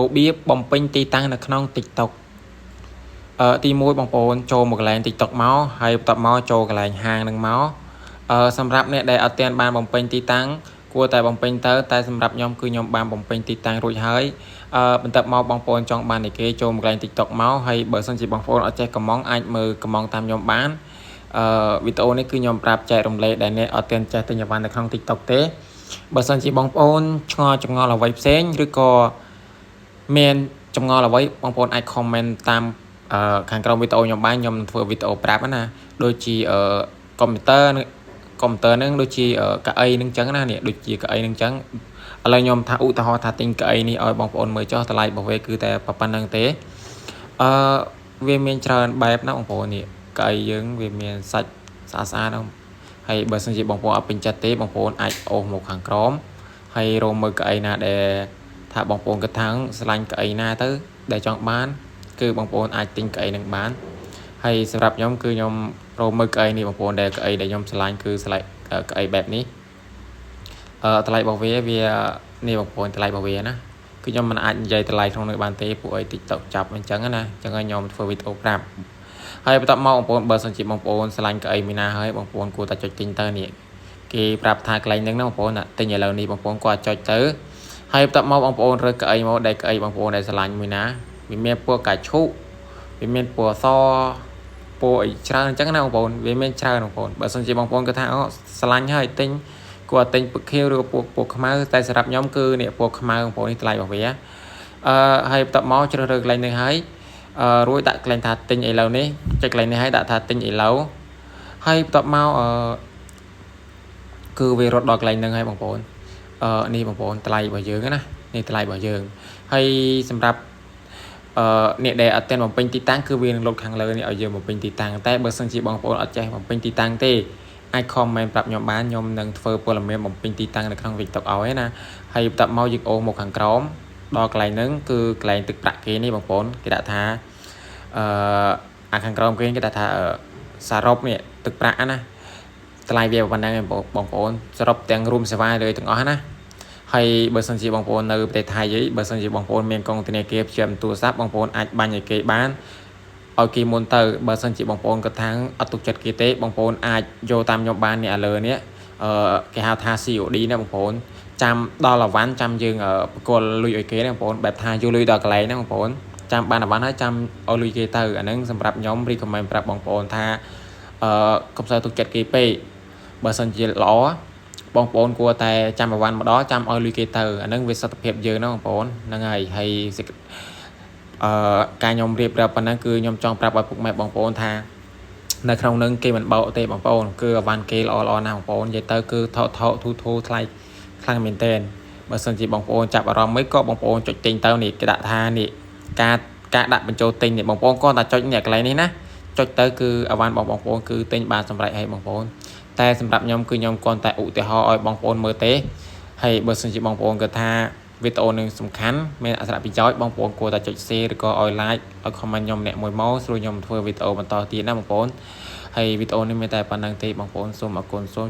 របៀបបំពេញទីតាំងនៅក្នុង TikTok ទី1បងប្អូនចូលមកកន្លែង TikTok មកហើយបន្ទាប់មកចូលកន្លែងហាងនឹងមកសម្រាប់អ្នកដែលអត់ទាន់បានបំពេញទីតាំងគួរតែបំពេញទៅតែសម្រាប់ខ្ញុំគឺខ្ញុំបានបំពេញទីតាំងរួចហើយបន្ទាប់មកបងប្អូនចង់បានឯគេចូលមកកន្លែង TikTok មកហើយបើសិនជាបងប្អូនអត់ចេះកម្មង់អាចមើលកម្មង់តាមខ្ញុំបានវីដេអូនេះគឺខ្ញុំប្រាប់ចែករំលែកដែលអ្នកអត់ទាន់ចេះទិញអីវ៉ាន់នៅក្នុង TikTok ទេបើសិនជាបងប្អូនឆ្ងល់ចម្ងល់អ្វីផ្សេងឬក៏មានចម្ងល់អ្វីបងប្អូនអាច comment តាមខាងក្រោមវីដេអូខ្ញុំបានខ្ញុំនឹងធ្វើវីដេអូប្រាប់ណាដូចជាកុំព្យូទ័រកុំព្យូទ័រហ្នឹងដូចជាកៅអីហ្នឹងចឹងណានេះដូចជាកៅអីហ្នឹងចឹងឥឡូវខ្ញុំថាឧទាហរណ៍ថាទិញកៅអីនេះឲ្យបងប្អូនមើលចុះតម្លៃរបស់វាគឺតែប៉ុណ្្នឹងទេអឺវាមានច្រើនបែបណាបងប្អូននេះកៅអីយើងវាមានសាច់ស្អាតស្អាតហ្នឹងហើយបើសិនជាបងប្អូនអត់ពេញចិត្តទេបងប្អូនអាចអូសមកខាងក្រោមហើយរកមើលកៅអីណាដែលថាបងប្អូនគិតថាស្រឡាញ់កៅអីណាទៅដែលចង់បានគឺបងប្អូនអាចទិញកៅអីនឹងបានហើយសម្រាប់ខ្ញុំគឺខ្ញុំរកមើលកៅអីនេះបងប្អូនដែលកៅអីដែលខ្ញុំស្រឡាញ់គឺស្រឡាញ់កៅអីបែបនេះតម្លៃរបស់វាវានេះបងប្អូនតម្លៃរបស់វាណាគឺខ្ញុំមិនអាចនិយាយតម្លៃក្នុងនេះបានទេពួកអី TikTok ចាប់អញ្ចឹងណាអញ្ចឹងខ្ញុំធ្វើវីដេអូប្រាប់ហើយបន្ទាប់មកបងប្អូនបើសិនជាបងប្អូនស្រឡាញ់កៅអីមួយណាហើយបងប្អូនគួរតែចុចទិញទៅនេះគេប្រាប់ថាកន្លែងហ្នឹងណាបងប្អូនទិញឥឡូវនេះបងប្អូនគាត់ចុចទៅហើយបន្ទាប់មកបងប្អូនរើសកៅអីមកដែលកៅអីបងប្អូនដែលស្រឡាញ់មួយណាវាមានពណ៌កាឈុវាមានពណ៌សពណ៌អីច្រើនអញ្ចឹងណាបងប្អូនវាមានច្រើនបងប្អូនបើសិនជាបងប្អូនគិតថាអូស្រឡាញ់ហើយទិញគួរទិញពឹកខៀវឬពណ៌ពណ៌ខ្មៅតែសម្រាប់ខ្ញុំគឺនេះពណ៌ខ្មៅបងប្អូននេះតម្លៃរបស់វាហើយបន្ទាប់មកជ្រើសរើសកន្លែងនេះហើយរួចដាក់កន្លែងថាទិញឥឡូវនេះចុចកន្លែងនេះហើយដាក់ថាទិញឥឡូវហើយបន្ទាប់មកគឺវារត់ដល់កន្លែងហ្នឹងហើយបងប្អូននេះបងប្អូនតម្លៃរបស់យើងណានេះតម្លៃរបស់យើងហើយសម្រាប់អ្នកដែលអត់ទាន់បំពេញទីតាំងគឺវានឹងលោតខាងលើនេះឲ្យយើងបំពេញទីតាំងតែបើសិនជាបងប្អូនអត់ចេះបំពេញទីតាំងទេអាច comment ប្រាប់ខ្ញុំបានខ្ញុំនឹងធ្វើព័ត៌មានបំពេញទីតាំងនៅក្នុង TikTok ឲ្យណាហើយបន្ទាប់មកយើងអូសមកខាងក្រោមដល់កន្លែងហ្នឹងគឺកន្លែងទឹកប្រាក់គេនេះបងប្អូនគេដាក់ថាអាខាងក្រោមគេគេដាក់ថាសរុបនេះទឹកប្រាក់ណាតម្លៃវាប៉ុណ្ណឹងឯងបងប្អូនសរុបទាំងរួមសេវាលើទាំងអស់ណាហើយបើសិនជាបងប្អូននៅប្រទេសថៃអីបើសិនជាបងប្អូនមានកងធនាគារភ្ជាប់ទូរស័ព្ទបងប្អូនអាចបាញ់ឲ្យគេបានឲ្យគេមុនទៅបើសិនជាបងប្អូនគាត់ថាអត់ទុកចិត្តគេទេបងប្អូនអាចយកតាមខ្ញុំបាននេះឥឡូវនេះគេហៅថា COD ណាបងប្អូនចាំដល់អវ៉ាន់ចាំយើងបកលលុយឲ្យគេណាបងប្អូនបែបថាយកលុយដល់កន្លែងណាបងប្អូនចាំបានអវ៉ាន់ហើយចាំឲ្យលុយគេទៅអាហ្នឹងសម្រាប់ខ្ញុំ recommend ប្រាប់បងប្អូនថាកុំសូវទុកចិត្តគេពេកបើសិនជាល្អបងប្អូនគួរតែចាំអវ៉ាន់មកដល់ចាំឲ្យលុយគេទៅអាហ្នឹងវាសុខភាពយើងណាបងប្អូនហ្នឹងហើយហើយការខ្ញុំរៀបរាប់ប៉ុណ្ណឹងគឺខ្ញុំចង់ប្រាប់ឲ្យពុកម៉ែបងប្អូនថានៅក្នុងនឹងគេមិនបោកទេបងប្អូនគឺអវ៉ាន់គេល្អល្អណាស់បងប្អូននិយាយទៅគឺថោកថោកធូធូថ្លៃខ្លាំងមែនទែនបើសិនជាបងប្អូនចាប់អារម្មណ៍មិនក៏បងប្អូនចុចទិញទៅនេះគេដាក់ថានេះការការដាក់បញ្ចូលទិញនេះបងប្អូនគាត់តែចុចនេះកន្លែងនេះណាចុចទៅគឺអវ៉ាន់បងប្អូនគឺទិញបានសម្រេចឲ្យបងប្អូនតែសម្រាប់ខ្ញុំគឺខ្ញុំគ្រាន់តែឧទាហរណ៍ឲ្យបងប្អូនមើលទេហើយបើសិនជាបងប្អូនគិតថាវីដេអូនឹងសំខាន់មានអត្ថប្រយោជន៍បងប្អូនគួរតែចុច share ឬក៏ឲ្យ like ឲ្យ comment ខ្ញុំអ្នកមួយមកស្រួលខ្ញុំធ្វើវីដេអូបន្តទៀតណាបងប្អូនហើយវីដេអូនេះមានតែប៉ុណ្្នឹងទេបងប្អូនសូមអរគុណសូម